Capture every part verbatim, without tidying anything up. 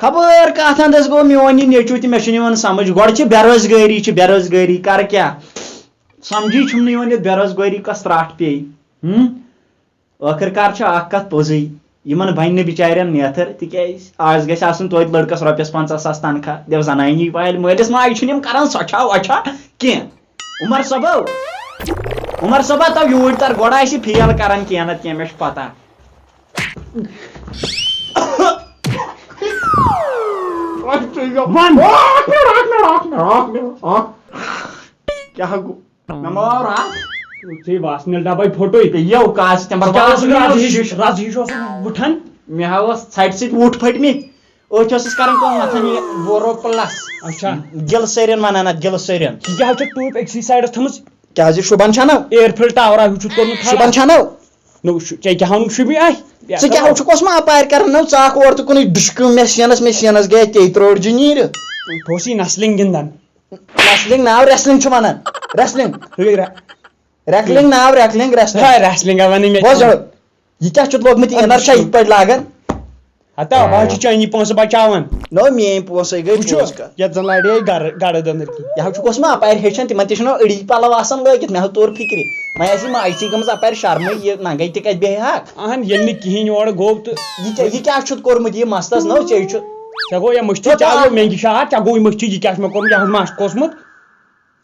خبر کتھ اندس گوٚو میون یہِ نیٚچو تہِ، مےٚ چھُنہٕ یِوان سمجھ۔ گۄڈٕ چھِ بے روزگٲری، چھِ بے روزگٲری، کر کیٛاہ؟ سمجھی چھُم نہٕ یِوان یہِ بے روزگٲری کۄس ترٛٹھ پیٚیہِ۔ ہُم؟ ٲخٕر کار چھِ اکھ کتھ پوٚزُے، یِمن بنہِ نہٕ بِچارٮ۪ن نیتھٕر، تِکیازِ آز گژھِ آسُن توتہِ لڑکس رۄپیس پنٛژاہ ساس تنخواہ۔ دٮ۪و زنانی والہِ مٲلِس ماجہِ چھُنہٕ یِم کران سۄچھا وۄچھا کینٛہہ۔ عمر صٲبو، عمر صٲبا، تو یوٗرۍ تر، گۄڈٕ آسہِ فیل کران کینٛہہ نتہٕ کینٛہہ، مےٚ چھُ پتہ۔ وَن۔ کیٛاہ گوٚو؟ مےٚ ما آو راتھ؟ ژےٚ واسنہِ ڈبے پھوٹوے۔ یو کاس تمبر ژےٚ کیٛاہ اوسُکھ رازٕ ہِش، رازٕ ہِش اوسُکھ وٕٹھان؟ مےٚ ہا اوس ژھٹہِ سۭتۍ وُٹھ پھٔٹمٕتۍ۔ أتھۍ اوسُس کران کٲم، وۄتھان یہِ بوروپلس۔ اچھا۔ گِلہٕ سٲرین ونان اتھ، گِلہٕ سٲرین۔ یہِ کیٛاہ چھُ ٹوٗپۍ أکسٕے سایڈس تھٲمٕژ؟ کیٛازِ شُبان چھا نو؟ ایرفل ٹاورا ہیوٗ چھُ کوٚرمُت کھڑا۔ شُبان چھا نو؟ نو، شُ-، ژےٚ کیٛاہ ہن شُبہِ اَتھِ؟ ژٕ کیٛاہ چھُکھ اوسمُت اپارِ کران نو؟ ژٕ اکھ اورٕ تہٕ کُنُے ڈُشکہٕ مےٚ سینس، مےٚ سینس گٔیے تے ترٛوٹ جہِ نیٖرِتھ۔ بہٕ اوسُے نسلِنگ گِنٛدان۔ ریسلنگ ناو ریسلنگ چھُ ونان۔ ریسلنگ۔ ہے، رے-، ریکلنگ ناو ریکلنگ ریسلنگ۔ ہے، ریسلنگ ہا ونٕے مےٚ بوز تہِ۔ یہِ کیٛاہ چھُتھ لوگمُت یہِ اَدٕ انر چھا یِتھ پٲٹھۍ لاگان؟ ہتا، بہٕ حظ چھُ چٲنی پونٛسہٕ بچاوان۔ نو، میٲنۍ پونٛسَے گٔے وٕچھو، پونٛسہٕ کَتھ؟ یَتھ زَن لَڑے گَرٕ، گَرٕ دٔنٛدٕر کِنۍ۔ یہِ حظ چھُ اوسمُت اَپارِ ہیٚچھان، تِمَن تہِ چھِنہ أڑی پَلَو آسان لٲگِتھ، مےٚ حظ توٚر فِکرِ۔ وۄنۍ آسہِ یہِ ماجہِ ژٕے گٔمٕژ اَپارِ شرمٕے، یہِ ننٛگَے تہِ کَتہِ بیٚہہِ ہاکھ۔ اَہَن، ییٚلہِ نہٕ کِہیٖنۍ اورٕ گوٚو تہٕ یہِ کیٛاہ، یہِ کیٛاہ چھُتھ کوٚرمُت یہِ مَستَس؟ نو، ژےٚ چھُ ژےٚ گوٚو یا مٔشتٕے، توتہِ ژےٚ گوٚو اَکھ مےٚ کہِ شاہ، ژےٚ گوٚوُے مٔشتٕے، یہِ کیٛاہ چھُ مےٚ کوٚرمُت،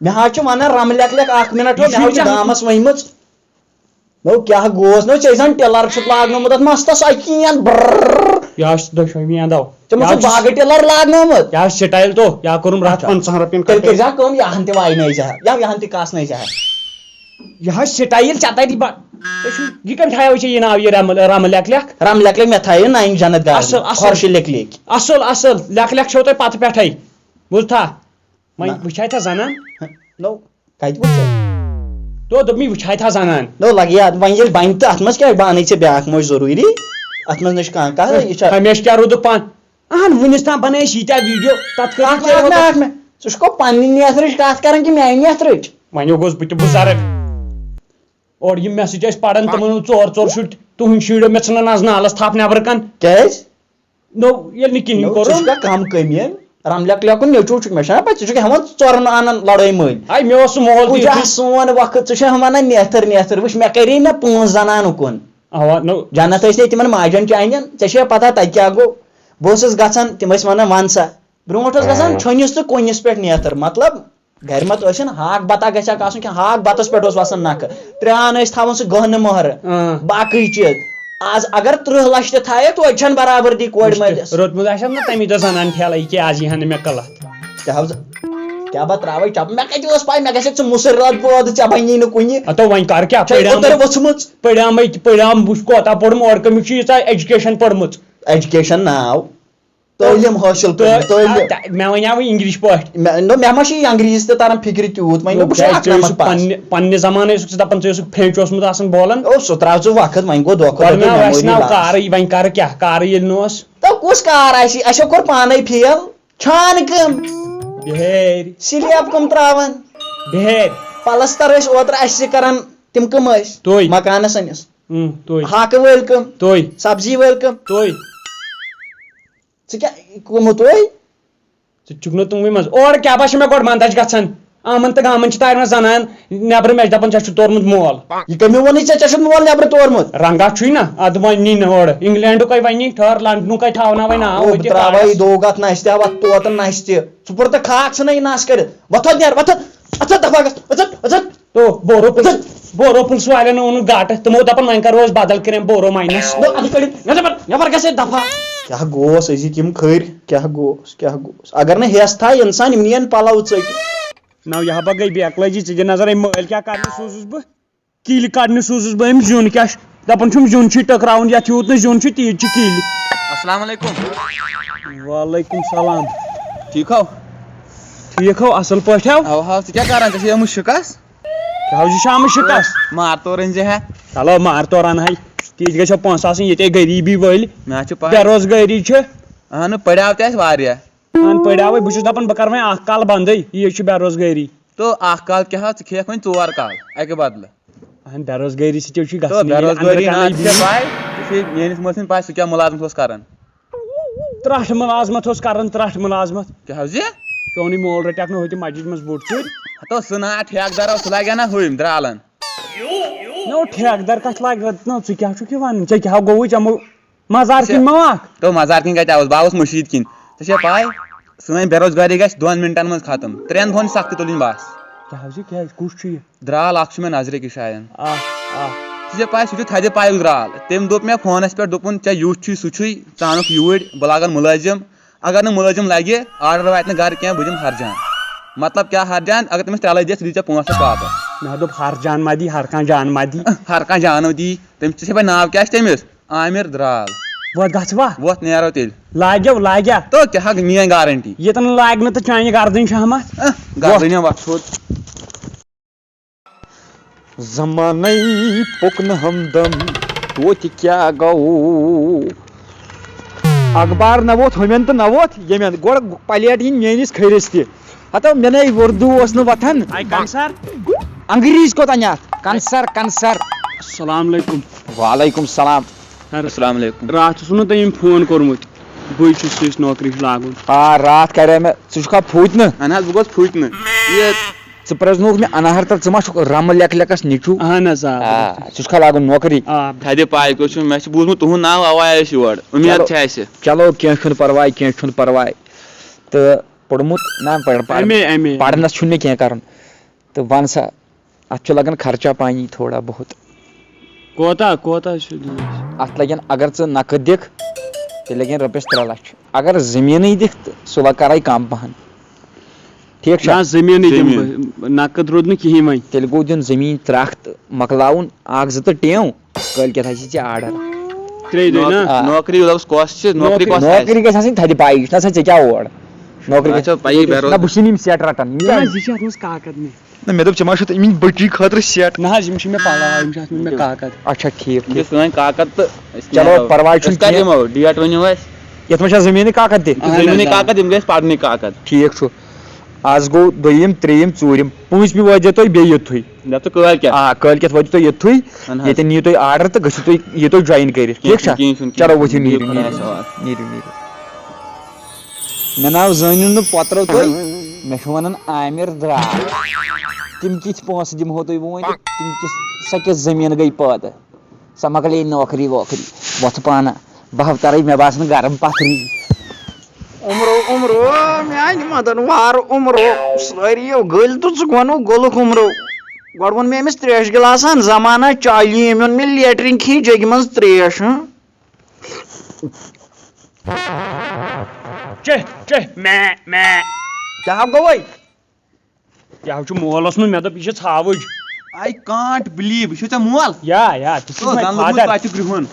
یہِ حظ چھُ وَنان رَمہٕ لیٚکھ لیٚکھ اَکھ مِنَٹ ہو، یہِ مےٚ چھُے حظ چھُ ژےٚ گامَس ؤنۍمٕژ۔ نو کیٛاہ گوس؟ نو ژےٚ زن ٹِلر چھُتھ لاگنومُت اتھ مستس اکہِ کِنۍ برررر۔ یہِ حظ چھُ دۄشوٕنی اندو۔ ژےٚ ما یہِ چھُ حظ چھُ باغہٕ ٹِلر لاگنومُت؟ یہِ حظ چھُ سٹایل تو، یا کوٚرُم رتھ اچھا۔ پنٛژاہن رۄپین تیٚلہِ کٹٲے۔ کٔرۍ زِ کٲم، یہِ ہن تہِ واینٲے زِ ہا، یا یہِ ہن تہِ کاسنٲے زِ ہا۔ یہِ حظ سٹایل ژےٚ تری با-، ژےٚ چھُ، یہِ کٔمۍ تھایو ژےٚ یہِ ناو یہِ رمہٕ، رمہٕ لیکھ لیکھ؟ رم لیکھ لیکھ مےٚ تھایو ناین جنت گار اصل، اصل۔ خۄرشہِ لیکھ لیکھ۔ اصل، اصل۔ لیکھ لیکھ چھو تۄہہِ پتہٕ پٮ۪ٹھے۔ بوٗزتھا؟ وۄنۍ نہ۔ وٕچھے تھا زنان؟ نو۔ کتہِ وٕچھو؟ تو دوٚپمَے وٕچھے تھا زنان۔ نو لگہِ یاد، وۄنۍ ییٚلہِ بنہِ تہٕ اتھ منٛز کیٛاہ بانٕے ژےٚ بیٛاکھ موج ضروٗری؟ اتھ منٛز نہ چھِ کانٛہہ کتھ، یہِ چھا ہمیشہِ کیٛاہ روٗدُکھ پان؟ اہن وُنِس تام بنٲے أسۍ ییٖتیٛاہ ویٖڈیو، تتھ کٔرِو اکھ مِنٹ، اکھ مِنٹ۔ ژٕ چھُکھ پننہِ نیترٕچ کتھ کران کہِ میانہِ نیترٕچ؟ وۄنۍ گوٚژھ بہٕ تہِ بُزرگ۔ اورٕ یِم مےٚ سۭتۍ ٲسۍ پران، تِمن ٲس ژور ژور شُرۍ، تُہنٛدۍ شُرۍ مےٚ ژھٕنان از نالس تھپھ نٮ۪برٕ کن۔ کیٛازِ؟ نو، ییٚلہِ نہٕ کِہیٖنۍ نو، ژٕ کوٚرُن۔ چھُکھا کم کٔمۍ؟ رم لیٚکھ لیٚکھُن نیٚچوٗ چھُکھ، مےٚ چھُنہ پَتہ، ژٕ چھُکھ ہٮ۪وان ژورَن آنَن لڑٲے مٔلۍ۔ ہے، مےٚ اوس سُہ مول تہِ کُجا یُتھُے۔ سون وقت، ژٕ چھُکھ وَنان نیتھٕر نیتھٕر، وٕچھ، مےٚ کَرے مےٚ پانٛژھ زنانہٕ کُن۔ اَوا، نو۔ جنت ٲسۍ نے تِمن ماجن چانٮ۪ن، ژےٚ چھےٚ پَتہ تَتہِ کیٛاہ گوٚو؟ بہٕ اوسُس گژھان، تِم ٲسۍ وَنان، "وَن سا۔" برونٛٹھ اوس گژھان چھۄنِس تہٕ کُنِس پٮ۪ٹھ نیتھٕر، مطلب، گرِ مت ٲسِن، ہاکھ بتہ گژھِ ہا آسُن کینٛہہ، ہاکھ بتس پٮ۪ٹھ اوس وسان نکھٕ۔ ترٛان ٲسۍ تھاوان سُہ گٔہنہٕ مۄہرٕ، اۭں۔ باقٕے چیٖز۔ آز اگر تٕرٛہ لَچھ تہِ تھایَکھ، توتہِ چھَنہٕ برابردی کورِ مٲلِس۔ روٚٹمُت آسٮ۪کھ نہ تَمی دۄہ زنان ٹھیلَے کہِ آز یی ہا نہٕ مےٚ کلہٕ۔ کیٛاہ حظ؟ کیٛاہ بہٕ ترٛاوَے چَپ؟ مےٚ کَتہِ اوس پَے؟ مےٚ گژھِ ژٕ مُصٕرۍ راتھ بٲدٕ، ژےٚ بَنی نہٕ کُنہِ۔ ہتو وۄنۍ کر کیٛاہ؟ ژےٚ پٔرِم اوترٕ ؤژھمٕژ۔ پٔرِم ہے، پٔرِم، وٕچھ کوتاہ پوٚرمُت، اورٕ کٔمِس چھُ ییٖژاہ ایجوکیشن پٔرمٕژ؟ ایجوکیشن ناو؟ تعلیٖم حٲصِل کٔرمٕژ، تعلیٖم۔ تہ-، مےٚ وَنیٛاوٕے English پٲٹھۍ۔ مےٚ، نہ، مےٚ ما چھِ یہِ انگریٖزی تہِ تران فِکرِ تیوٗت، وۄنۍ گوٚو، بہٕ چھُس کیٛازِ اکھ ژٕ نمبر ٲسُکھ پاس۔ پننہِ، پننہِ زمانہٕ ٲسُکھ ژٕ دپان، ژٕ ٲسُکھ پھینچ اوسمُت آسان بولان۔ او، سُہ ترٛاو ژٕ وقت، وۄنۍ گوٚو دۄہ کھۄتہٕ دۄہ پرناو گٔے اَسہِ memory ناو loss۔ کارٕے، وۄنۍ کر کیٛاہ؟ کارٕے ییٚلہِ نہٕ اوس۔ تہٕ کُس کار آسہِ؟ اَسہِ کوٚر پانے فیل۔ چھان کٕم؟ بِہٲرۍ۔ سِلیب کٕم ترٛاوان؟ بِہٲرۍ۔ پلستر ٲسۍ اوترٕ اَسہِ سۭتۍ کران، تِم کٕم ٲسۍ؟ تُہۍ۔ مکانس أنِس۔ اۭں، تُہۍ۔ ہاکہٕ وٲلۍ کٕم؟ تُہۍ۔ سبزی وٲلۍ کٕم؟ تُہۍ۔ ژٕ کیٛاہ، کٕم ہُہ تُہۍ؟ ژٕ چھُکھ نہٕ تِموٕے منٛز۔ اورٕ کیٛاہ باسیو مےٚ گۄڈٕ منٛدَچھ گژھان؟ آمَن تہٕ گامَن چھِ تارِ منٛز زَنان نٮ۪برٕ، مےٚ چھِ دَپان، "ژےٚ چھُتھ تورمُت مول۔" یہِ کٔمۍ ووٚنُے ژےٚ، ژےٚ چھُتھ مول نٮ۪برٕ تورمُت؟ رنٛگا چھُے نہ، اَدٕ وۄنۍ نی نہٕ اورٕ۔ اِنگلینڈُک ہے وۄنۍ نی ٹھٔہر، لنڈنُک ہے تھاوناوَے ناو او، أتی بہٕ ترٛاوَے کارَس۔ دوگ اَتھ نَستہِ، اَتھ طوطن نَستہِ۔ ژٕ پوٚر تہٕ خاک ژھٕنَے نَس کٔرِتھ۔ وۄتھ، وۄتھ نیرٕ، وۄتھ۔ اَژھ دَفعہ گژھ، اَژھ، اَژھ۔ تو بوروپل، بوروپل والٮ۪ن اوٚنُکھ گاٹہٕ، تِمو دَپان وۄنۍ کَرو أسۍ بدل کرٛیم بورو ماینس۔ نہ، اَدٕ کٔڑِو، نٮ۪بر، نٮ۪بر گژھ ہے دفعہ۔ کیٛاہ گوس أزِکۍ یِم کھٔرۍ؟ کیٛاہ گوس؟ کیٛاہ گوس؟ اگر نہٕ ہٮ۪س تھایہِ اِنسان، یِم نِین پَلو ژٔٹِتھ۔ نو، یہِ ہا بہ گٔے بیکلٲزی، ژٕ دِ نظر أمۍ مٲلۍ کیٛاہ کرنہِ سوٗزُس بہٕ۔ کِلۍ کڑنہِ سوٗزُس بہٕ أمۍ زیُن کیٛاہ چھُ؟ دَپان چھُم زیُن چھُے ٹٔکراوُن، یَتھ یوٗت نہٕ زیُن چھُ تیٖژ چھِ کِلۍ۔ السلام علیکم۔ وعلیکم سلام۔ ٹھیٖک ہو؟ ٹھیٖک ہو، اَصٕل پٲٹھۍ ہو؟ اَوا ہو، ژٕ کیٛاہ کران؟ ژےٚ چھےٚ آمُت شِکَس؟ کیٛاہ حظ چھِ شامہٕ شِکَس؟ مار تور أنۍ زِ ہا۔ چلو مار تور اَنہٕ ہاے۔ تیٖتۍ گژھِ ہا پونٛسہٕ آسٕنۍ، ییٚتے غریٖبی وٲلۍ۔ مےٚ حظ چھِ پَے۔ بے روزگٲری چھِ۔ اہنُو، پٔرۍ آو تہِ اَسہِ واریاہ۔ اہن پٔرۍ آوٕے، بہٕ چھُس دَپان بہٕ کَرٕ وۄنۍ اَکھ کال بنٛدٕے، یہِ چھِ بے روزگٲری۔ تو اَکھ کال کیٛاہ حظ، ژٕ کھیٚیَکھ وۄنۍ ژور کال اَکہِ بدلہٕ۔ اہن بے روزگٲری سۭتۍ چھُ تو گژھان بے ییٚلہِ روزگٲری أنٛدرٕ نہ کنَے چھِ ژےٚ بِہِو۔ پَے، ژےٚ چھُے میٛٲنِس مٲلۍ سٕنٛدِ پَے سُہ کیٛاہ مُلازمت اوس کَران۔ ترٛٹھ مُلازمت اوس کران، ترٛٹھ مُلازمت۔ کیٛاہ حظ یہِ؟ چونُے مول رٹیکھ نہٕ ہوٚتہِ مسجد منٛز بوٚڑ ژوٗرِ۔ ہتو سُہ نا ٹھیکہٕ دار اوس، سُہ لاگہِ ہا نا ہُمۍ درالن۔ نہ، ٹھیکہٕ دار کتھ لاگہِ رٹنہٕ؟ ژٕ کیٛاہ چھُکھ یہِ ونان؟ ژےٚ کیٛاہ گوٚوُے؟ ژےٚ مو-، مزار کِنۍ ما اکھ؟ تو مزار کِنۍ کتہِ آوُس؟ بہٕ آوُس مٔشیٖد کِنۍ۔ ژےٚ چھےٚ پاے، سٲنۍ بے روزگاری گژھِ دۄن منٹن منٛز ختم۔ ترٛٮ۪ن دۄہن چھِ سختی تُلٕنۍ بس۔ کیٛاہ حظ یہِ؟ کیٛازِ؟ کُس چھُ یہِ؟ درال اکھ چھُ مےٚ نظرِ کِش شایَن۔ آ، آ۔ ژےٚ چھےٚ پاے، سُہ چھُ تھدِ پایُک درال۔ تٔمۍ دوٚپ مےٚ فونس پٮ۪ٹھ، دوٚپُن، "ژےٚ یُتھ چھُے، سُہ چھُے، ژٕ اَنُکھ یوٗرۍ، بہٕ لاگن مُلٲزِم۔ اگر نہٕ مُلٲزِم لگہِ، آرڈر واتہِ نہٕ گرٕ کینٛہہ، بہٕ دِمہٕ ہرجان۔" مطلب کیٛاہ ہرجان؟ اگر تٔمِس ترٛےٚ لَچھ دِتھ، ژٕ دِ ژےٚ پانٛژھ لَچھ واپس۔ مےٚ دوٚپ ہرجان ما دی، ہر کانٛہہ جان ما دی۔ ہر کانٛہہ جانو دی۔ تٔمِس، ژےٚ چھےٚ پاے ناو کیٛاہ چھُ تٔمِس؟ عامر درال۔ وۄتھ گژھ وا؟ وۄتھ نیرو تیٚلہِ۔ لاگیو، لاگیا؟ تو کیٛاہ ہا میٲنۍ گارنٹی؟ یتن لاگہِ نہٕ تہٕ چانہِ گردٕنۍ چھِ ہمس۔ اہ، گردٕنۍ وۄتھ تھوٚد۔ زمانے پوٚک نہٕ ہمدم، توتہِ کیٛاہ گوٚو؟ اخبار نہ ووت ہُمٮ۪ن تہٕ نہ ووت ییٚمٮ۪ن۔ گۄڈٕ پلیٹ یِن میٲنِس کھٔرِس تہِ۔ ہتو مےٚ نے اردو اوس نہٕ وۄتھان۔ آے کنسر۔ انگریز کوٚت انہِ اتھ؟ کنسر، کنسر۔ السلام علیکم۔ وعلیکم السلام۔ سر، السلام علیکم۔ راتھ اوسوٕ نہٕ تۄہہِ ییٚمۍ فون کوٚرمُت؟ بٕے چھُس، یُس نوکری چھُ لاگُن۔ آ، راتھ کریو مےٚ، ژٕ چھُکھا پھوٗتۍ نہٕ؟ اہن حظ، بہٕ گوس پھوٗتۍ نہٕ۔ یہِ ژٕ پرٛزنووُکھ مےٚ انہر تل، ژٕ ما چھُکھ رمہٕ لیکھ لیکس نیٚچوٗ؟ اہن حظ، آ، آ، بہٕ ژٕ چھُکھا لاگُن نوکری؟ آ۔ تھدِ پایہِ کُس چھُ، مےٚ چھُ بوٗزمُت تُہُنٛد ناو، اوا آیہِ أسۍ یور، اُمید چلو، چھِ اَسہِ۔ چلو، کینٛہہ چھُنہٕ پرواے، کینٛہہ چھُنہٕ پرواے۔ تہٕ پوٚرمُت نہ، پَر-، پَر-، اَمے، اَمے۔ پَرنَس چھُنہٕ مےٚ کینٛہہ کَرُن۔ تہٕ وَن سا، اَتھ چھُ لَگان خرچہ پانی تھوڑا بہت۔ کوتاہ، کوتاہ چھُ دیُن اَسہِ؟ اَتھ لَگن، اگر ژٕ نَقٕد دِکھ، تیٚلہِ لَگن رۄپیَس ترٛےٚ لَچھ۔ اگر زٔمیٖنٕے دِکھ، تہٕ سُہ لَگ کَرَے کَم پَہَن۔ ٹھیٖک چھا؟ نہ، زٔمیٖنٕے دِمہٕ زٔمیٖن۔ بہٕ۔ نَقٕد روٗد نہٕ کِہیٖنۍ وۄنۍ۔ تیٚلہِ گوٚو دیُن زٔمیٖن ترٛکھ تہٕ مۄکلاوُن اَکھ زٕ تہٕ ٹیوٚو۔ کٲلۍ کٮ۪تھ آسہِ ژےٚ آرڈر۔ ترٛیٚیہِ دۄہہِ نا؟ نوک-، آ۔ نوکری لفظ کۄس چھِ؟ نوکری نوکری۔ کۄس آسہِ؟ نوکری گژھِ آسٕنۍ تھدِ پایہِ، یہِ چھُنہ آسان ژےٚ کیٛاہ اور؟ نوکری اچھا، گژھِ پَیی بے روز-، نہ، بہٕ چھُس نہٕ یِم سیٹ رٹان۔ یِم نہ کیٛاہ؟ حظ، یہِ چھِ اَتھ منٛز کاکد مےٚ۔ نہ، مےٚ دوٚپ، ژےٚ ما چھُتھ أمِس بٔچی خٲطرٕ سیٹ؟ نہ حظ، یِم چھِ مےٚ پَلو، یِم چھِ اَتھ منٛز مےٚ کاکد۔ اچھا، ٹھیٖک، یِم چھِ ٹھیٖک۔ سٲنۍ کاکد تہٕ أسۍ چلو، نیرو۔ پَرواے چھُنہٕ أسۍ کَر کینٛہہ۔ یِمو؟ ڈیٹ ؤنِو اَسہِ۔ یَتھ منٛز چھا زٔمیٖنٕے کاکد تہِ؟ اہن حظ، زٔمیٖنٕے آ۔ کاکد، یِم گٔے اَسہِ پَرنٕے کاکد۔ ٹھیٖک چھُ۔ آز گوٚو دوٚیِم، ترٛیٚیِم، ژوٗرِم، پوٗنٛژمہِ وٲتۍزیو تُہۍ بیٚیہِ یوٚتھُے۔ دَپ ژٕ کٲلۍ کیٛاہ؟ آ، کٲلۍ کٮ۪تھ وٲتِو تُہۍ یوٚتھُے۔ اَہَن حظ۔ ییٚتٮ۪ن نِیِو تُہۍ آرڈر تہٕ گٔژھِو تُہۍ، یہِ تُہۍ جویِن کٔرِتھ۔ کینٛہہ ٹھیٖک چھا؟ چھُنہٕ، کینٛہہ چھُنہٕ، چلو، کینٛہہ ؤتھِو، چھُنہٕ۔ نیٖرِو، بِہِو نیٖرِو۔ خۄدایَس حوالہٕ۔ نیٖرِو، نیٖرِو۔ مےٚ ناو زٲنِو نہٕ پۄترو تُہۍ، مےٚ چھُ وَنان عامر درٛاو۔ تِم کِتھۍ پونٛسہٕ دِمہو تۄہہِ بہٕ وۄنۍ تہٕ تِم کِژھ، سۄ کِژھ زٔمیٖن گٔے پٲدٕ؟ سۄ مۄکلے نوکری ووکری، وۄتھٕ پانہٕ، بہٕ ہا ترے، مےٚ باسان، گرم پتھری۔ عمرو، عمرو، میانہِ مدن وار عمرو، سٲری گٔلۍ تہٕ ژٕ گۄنو گوٚلُکھ عمرو۔ گۄڈٕ ووٚن مےٚ أمِس تریش گِلاسن، زمانہ چالی، أمۍ اوٚن مےٚ لیٹرِن کھیٚنۍ جگہِ منٛز تریش، ہٕنٛہ۔ چے، چے، میں، میں۔ کیٛاہ گوٚوے؟ یہِ حظ چھُ مول اوسمُت، مےٚ دوٚپ، یہِ چھِ ژھاوٕج۔ I can't believe، یہِ چھُ ژےٚ مول؟ یا، یا، this is تو my زَن لوٚگمُت father۔ پَتہٕ کرٛہُن۔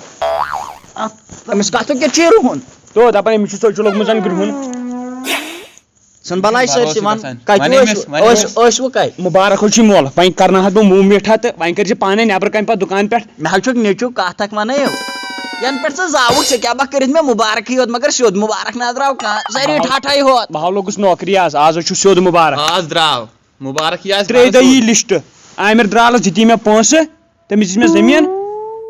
أمِس کَتھ کیٛاہ چھُ یہِ رُہُن؟ تو دَپان، أمِس چھُ ژوٚچہِ لوٚگمُت زَن کرٛہُن۔ ژھٕن بَلاے سٲرسٕے، بھروسہٕ وَن، گژھان۔ کَتہِ My name ٲسوٕ؟ is، my name ٲس، is۔ ٲسوٕ کَتہِ؟ مُبارک حظ چھُے مول، وۄنۍ کَرناو حظ بہٕ موٗ مِٹھا تہٕ وۄنۍ کٔرۍ زِ پانَے نٮ۪برٕ کَنہِ پَتہٕ دُکان پٮ۪ٹھ۔ مےٚ حظ چھُکھ نیٚچوٗ کَتھ اَکھ وَنَے۔ یَنہٕ پٮ۪ٹھ ژٕ زاوُکھ، ژےٚ کیٛاہ بَکھ کٔرِتھ مےٚ مُبارکٕے یوت، مگر سیوٚد مُبارک نہ درٛاو کانٛہہ، سٲری بہٕ ہاو-، ٹھاٹھَے ہوت۔ بہٕ ہاو لوٚگُس نوکری آز، آز حظ چھُ سیوٚد مُبارک۔ آز درٛاو مُبارک یہِ آز ترٛیٚیہِ دۄہ یی لِسٹ۔ عامر درٛالَس دِتی مےٚ پونٛسہٕ، تٔمِس دِژ مےٚ زٔمیٖن،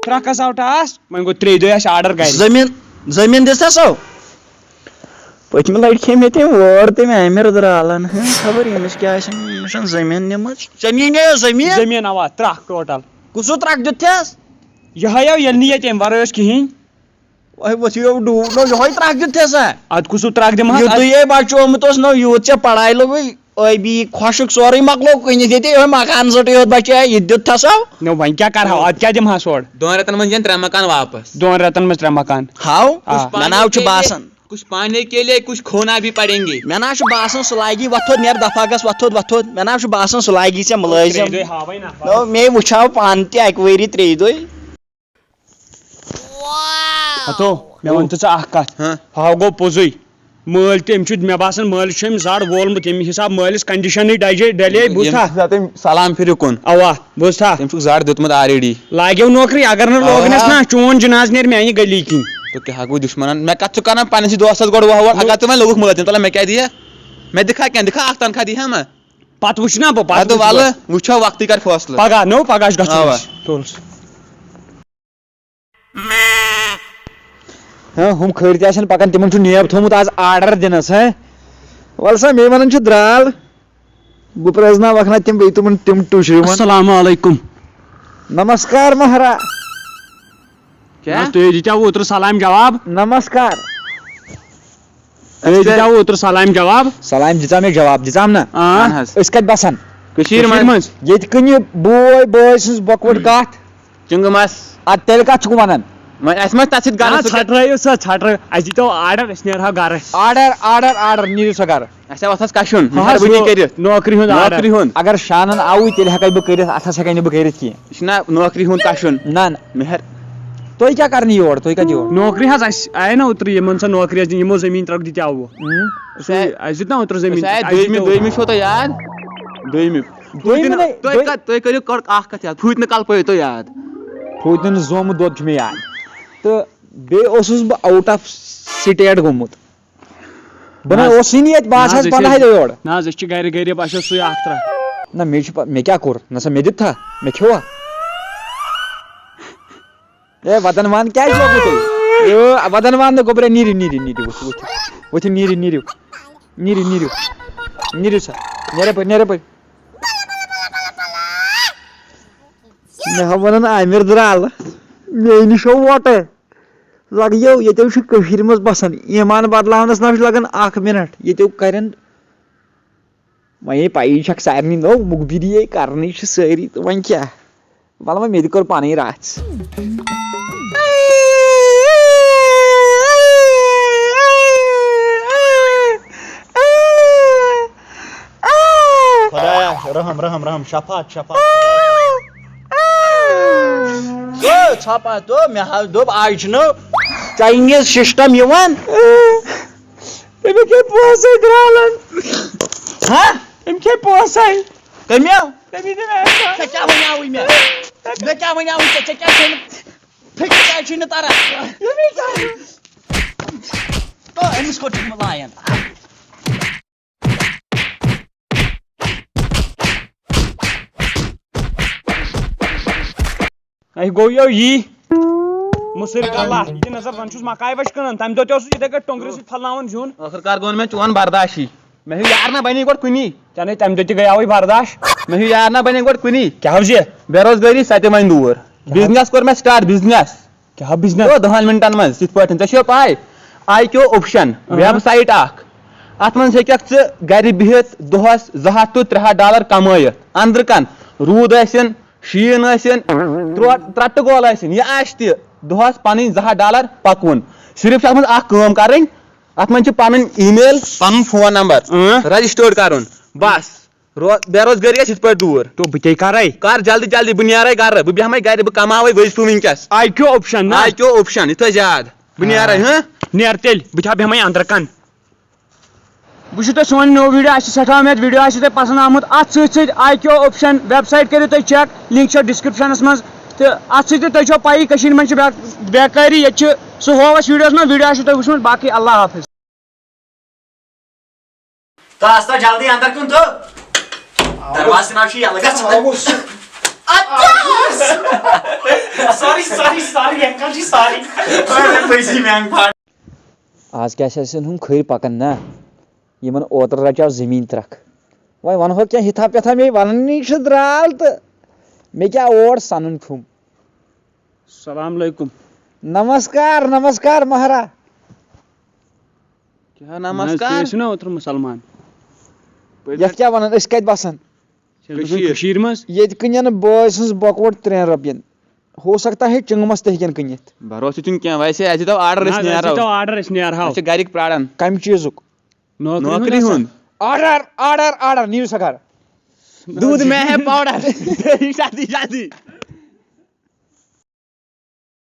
ترٛکھ حظ آو ٹاس، وۄنۍ گوٚو ترٛیٚیہِ دۄہہِ آسہِ آرڈر گَرِ۔ زٔمیٖن، زٔمیٖن دِژ تھَس سو؟ پٔتمہِ لَٹہِ کھے مےٚ تٔمۍ وٲر، تٔمۍ عامر درٛالَن۔ ہہ، خبر ییٚمِس کیٛاہ آسہِ، أمِس چھَنہٕ زٔمیٖن نِمٕژ۔ ژےٚ نِنیو زٔمیٖن؟ زٔمیٖن اَوا، ترٛکھ ٹوٹل۔ کُسُو ترٛکھ دیُت تھَس؟ یِہوٚے آو، ییٚلہِ نہٕ ییٚتہِ اَمہِ وَرٲے اوس کِہیٖنۍ۔ وۄنۍ ؤتھِو ڈوٗر، نو یِہوٚے ترٛکھ دیُت تھَسا؟ اَدٕ کُسُو ترٛکھ دِمہٕ ہا؟ یُتُے ہے بچومُت اوس، نو یوٗت ژےٚ پڑھاے لوٚگُے، ٲبی خۄشُک سورُے مۄکلو کٕنِتھ، ییٚتہِ یِہوٚے مکان زٔٹٕے یوت بچے، یہِ تہِ دیُت تھَسا؟ نو وۄنۍ کیٛاہ کَرٕہاو، اَدٕ کیٛاہ دِمہٕ ہاس اورٕ؟ دۄن رٮ۪تن منٛز یِن ترٛےٚ مکان واپس۔ دۄن رٮ۪تن منٛز ترٛےٚ مکان۔ ہاو، آ۔ مےٚ ناو چھُ باسان۔ کچھ پانے کے لیے کچھ کھونا بھی پڑیں گے۔ مےٚ نہ چھُ باسان سُہ لاگی وۄتھُن، نیر دفعہ گژھ وۄتھُن، وۄتھُن۔ مےٚ نہ چھُ باسان سُہ لاگی ژےٚ مُلٲزِم۔ ترٛیٚیہِ دۄہہِ ہاوے نہ۔ نو، مے وٕچھاو پانہٕ تہِ اکہِ ؤری ترٛیٚیہِ دۄہہِ۔ ہتو، مےٚ وَن تہٕ ژٕ اکھ کتھ۔ ہاں۔ ہاو گوٚو پوٚزُے۔ مٲلۍ تہِ، أمۍ چھُ، مےٚ باسان، مٲلِس چھُ أمۍ زر وولمُت، ییٚمہِ حساب مٲلِس condition ڈجے ڈلے، بوٗزتھا؟ ییٚمہِ ساتہٕ أمۍ سلام پھِرِ کُن۔ اوا، بوٗزتھا؟ تٔمۍ چھُکھ زر دیُتمُت already۔ لاگیو نوکری، اگر نہٕ لوگنس اوا۔ نا، چون جناز نیرِ میانہِ گلی کِنۍ۔ تو کیٛاہ گوٚو دُشمنن؟ مےٚ کتھ چھُ کران پننِسٕے دوستس گۄڈٕ وۄہہ وۄہہ؟ اگر ژٕ وۄنۍ لوٚگُکھ مُلٲزِم، تلہ مےٚ کیٛاہ دِیہِ؟ مےٚ دِکھا کینٛہہ؟ دِکھا اکھ تنخواہ دِیہِ ہا مےٚ؟ پتہٕ وٕچھ نا بہٕ، پتہٕ اَدٕ وٕچھ وَلہٕ، بہٕ۔ وٕچھو، وقتٕے کر فٲصلہٕ۔ پگاہ، نو، پگاہ چھُ گژھُن اوا۔ أسۍ۔ تُل۔ ہاں، ہُم کھٔرۍ تہِ آسن پکان، تِمن چھُ نیب تھوٚومُت آز آرڈر دِنس، ہاں۔ وَلہٕ سا، مےٚ وَنان چھُ درٛال، بہٕ پرٛزناوَکھ نا تِم بیٚیہِ تِمن تِم ٹُشرِ یِمن۔ السلام علیکم۔ نمسکار مہرا۔ کیٛاہ؟ نہ حظ، تُہۍ دِتیو اوترٕ سلام جواب۔ نمسکار۔ تُہۍ دِتیو اوترٕ سلام جواب۔ سلام دِژام مےٚ جواب، دِژام نہ؟ آ۔ اہن حظ۔ أسۍ کتہِ بسان؟ کٔشیٖرِ کٔشیٖرِ منٛز۔ منٛز۔ ییٚتہِ کٕنہِ بوے بٲے سٕنٛز بۄکوٕٹ کتھ۔ چنگہٕ مس۔ ادٕ تیٚلہِ کتھ چھُکھ ونان؟ وۄنۍ اسہِ ما تتھ سۭتۍ نہ، گنس سۭتۍ؟ ژھٹرٲیِو سا، ژھٹرٲیِو۔ اسہِ دِتو آرڈر، أسۍ نیرہاو گرٕ۔ آرڈر، آرڈر، آرڈر، نیٖرِو سا گرٕ۔ اسہِ آو اتھ حظ کشُن، ہُہ حظ مہربٲنی ہُہ کٔرِتھ۔ نوکری ہُنٛد آرڈر۔ نوکری ہُنٛد۔ اگر شانن آوُے، تیٚلہِ ہٮ۪کے بہٕ کٔرِتھ، اتھ حظ ہٮ۪کے نہٕ بہٕ کٔرِتھ کینٛہہ۔ یہِ چھُنہ نوکری ہُنٛد کشُن۔ نہ، نہ۔ مہر۔ تُہۍ کیٛاہ کرنہِ یور؟ تُہۍ کتہِ یور؟ نوکری حظ، اسہِ آیہِ نہ اوترٕ یِمن سۄ نوکری، یِمو زٔمیٖن ترٛکھ دِتیاوُ۔ اۭں۔ اَسہِ آیہِ، اَسہِ دیُت نہ اوترٕ زٔمیٖن، أسۍ آیہِ اَسہِ دوٚیمہِ، دیُت دوٚیمہِ چھُو تۄہہِ یاد؟ دوٚیمہِ۔ دوٚیمہِ پھوٗتِنہٕ، نَے، تُہۍ دوٚیمہِ کَتھ، تُہۍ کٔرِو کَڑ اَکھ کَتھ یاد، پھوٗتِنہٕ کَلہٕ پٲیِو تُہۍ یاد۔ پھوٗتِنہٕ زومُت دۄد چھُ مےٚ یاد۔ تہٕ بیٚیہِ اوسُس بہٕ out of state گوٚمُت۔ بہٕ نہ نہ حظ۔ اوسُے نہٕ ییٚتہِ، بہٕ نہ حظ حظ، چھَس أسۍ پنٛداہے ٲسۍ، دۄہہِ یورٕ۔ نہ حظ، أسۍ چھِ گَرِ غریٖب، اَسہِ اوس سُے اَکھ ترٛکھ۔ نہ، مےٚ چھُ پَ-، مےٚ کیٛاہ کوٚر؟ نہ سا، مےٚ دیُت تھا؟ مےٚ کھیوٚوا؟ اے، ودن وان کیٛازِ لوگوُ تۄہہِ؟ یو، ودن وان نہٕ گوٚبرا، نیٖرِو، نیٖرِو، نیٖرِو، ؤتھِو، ؤتھِو، ؤتھِو، نیٖرِو، نیٖرِو، نیٖرِو، نیٖرِو، نیٖرِو سا، نیرٕ اَپٲرۍ، نیرٕ اَپٲرۍ۔ مےٚ ہا وَنان عامر درٛال، مےٚ نِش چھو وۄٹہٕ۔ لَگ یو، ییٚتیو چھُ کٔشیٖرِ منٛز بَسان، ایٖمان بدلاونَس نہ چھُ لَگان اَکھ مِنَٹ، ییٚتیو کَرن وۄنۍ یے پَیی چھَکھ سارنٕے نٔو مُخبِری یے کَرنٕے چھِ سٲری، تہٕ وۄنۍ کیٛاہ؟ وَلہٕ وۄنۍ مےٚ تہِ کٔر پَنٕنۍ رَژھ۔ خۄدایا، رحم، رحم، رحم، شفاعت، شفاعت۔ او، ژھۄپہٕ تو، مےٚ حظ دوٚپ، آز چھُنہٕ Chinese system یِوان۔ تٔمۍ کھے پونٛسَے درٛالَن۔ ہا؟ تٔمۍ کھے پونٛسَے۔ کٔمۍ؟ تٔمی دیُت احسان۔ ژےٚ کیٛاہ وَنیٛاوُے مےٚ؟ مےٚ کیٛاہ وَنیٛاوُے ژےٚ؟ ژےٚ کیٛاہ چھُے نہٕ فِکرِ کیٛازِ چھُے نہٕ تَران؟ تو أمِس کوٚت چھُکھ مےٚ لایان؟ اَسہِ گوٚو یو یی مُصر کلہٕ اَتھ یہِ نظر، زَن چھُس مکاے وَچہِ کٕنان۔ تَمہِ دۄہ تہِ اوسُس یِتھَے کٲٹھۍ ٹۄنٛگرِ سۭتۍ پھۄلناوان زیُن۔ ٲخٕر کار گوٚو نہٕ مےٚ چون برداشی۔ مےٚ ہیوٚو یار نہ بَنے گۄڈٕ کُنی۔ ژےٚ نَے تَمہِ دۄہ تہِ گٔیاوٕے برداش۔ مےٚ ہیوٚو یار نہ بَنے گۄڈٕ کُنی۔ کیٛاہ حظ یہِ؟ بے روزگٲری سۄ تہِ وۄنۍ دوٗر۔ کیٛاہ حظ؟ بِزنِس کوٚر مےٚ start، بِزنِس۔ کیٛاہ بِزنِس؟ گوٚو دَہَن مِنٹَن منٛز، یِتھ پٲٹھۍ۔ ژےٚ چھےٚ پَے، آی کیو اوپشن، اۭں۔ ویب سایٹ اَکھ۔ اَتھ منٛز ہیٚکَکھ ژٕ گَرِ بِہِتھ دۄہَس زٕ ہَتھ to ترٛےٚ ہَتھ ڈالر کمٲیِتھ۔ أنٛدرٕ کَن روٗد ٲسِن، شیٖن ٲسِن، ترٛوٹ-، ترٛٹہٕ گول ٲسِن، یہِ آسہِ تہِ، دۄہَس پَنٕنۍ زٕ ہَتھ ڈالر پَکوُن۔ صرف چھِ اَتھ منٛز اَکھ کٲم کَرٕنۍ، اَتھ منٛز چھِ پَنٕنۍ email، پَنُن فون نمبر اۭں۔ Registered کَرُن، بَس۔ رو-، بے روزگٲری آسہِ یِتھ پٲٹھۍ دوٗر۔ تو بہٕ کیٛاہ کَرَے؟ کَر جلدی جلدی، بہٕ نیرَے گَرٕ، بہٕ بیٚہمَے گَرِ، بہٕ کَماوَے وٲجۍ سُہ وٕنۍکٮ۪س۔ آی کیو اوپشن نا؟ آی کیو اوپشن، یِتھ پٲٹھۍ زیادٕ۔ بہٕ نیرَے، ہاں۔ ہہ؟ نیر تیٚلہِ، بہٕ چھا بیٚہمَے أنٛدرٕ کَن۔ وٕچھِو تُہۍ سون نوٚو video، اَسہِ چھِ سٮ۪ٹھاہ اُمید video آسہِ تۄہہِ پَسنٛد آمُت۔ اَتھ سۭتۍ سۭتۍ آی کیو اوپشن website کٔرِو تُہۍ check، link چھو descriptionس منٛز۔ تہٕ اَتھ سۭتۍ تہِ تۄہہِ چھو پَیی کٔشیٖرِ منٛز چھِ بے-، بیکٲری، ییٚتہِ چھِ سُہ ہوو اَسہِ videoس منٛز، video آسِو تۄہہِ وٕچھمُت۔ باقٕے اللہ حافظ۔ تو آستا جلدی اندر کن تو۔ دروازٕ ناو چھُ یَلہٕ گژھان۔ آوُس۔ اَدٕ۔ Sorry، sorry، sorry، uncle جی، sorry۔ پٔزی میٛانہِ پھاٹھ۔ آز کیٛاہ چھِ اَسہِ ہُم کھٔرۍ پَکان نا؟ یِمَن اوترٕ رَچاو زٔمیٖن ترٛکھ۔ وۄنۍ وَنہو کیٛاہ، ہِتھا پٮ۪تھا مے وَنٲنی چھِ درٛال تہٕ مےٚ کیٛاہ اور سَنُن کھیوٚم۔ السلام علیکم۔ نمسکار، نمسکار مہرا۔ کیٛاہ نہ حظ، نمسکار؟ تُہۍ ٲسِو نا اوترٕ مُسلمان۔ یَتھ کیٛاہ وَنان، أسۍ کَتہِ بَسان؟ چھِ أسۍ بَسان کٔشیٖر۔ کٔشیٖرِ منٛز۔ ییٚتہِ کٕنٮ۪ن بٲے سٕنٛز بۄکوٹ ترٛٮ۪ن رۄپیَن۔ ہو سکتا ہے چِنٛگمَس تہِ ہیٚکن کٕنِتھ۔ بھروسہٕ چھُنہٕ کینٛہہ، ویسے اَسہِ دیٖتو آرڈر، نہ أسۍ حظ، اَسہِ نیرو۔ دیٖتو آرڈر، أسۍ نیرہاو۔ اَسہِ چھِ گَرِکۍ پرٛاران۔ کَمہِ چیٖزُک؟ نوکری ہُنٛد نوکری ہسا۔ ہُنٛد۔ آرڈر، آرڈر، آرڈر، نِیِو سا گَرٕ۔ دودھ میں ہے پاؤڈر۔ جلدی، جلدی۔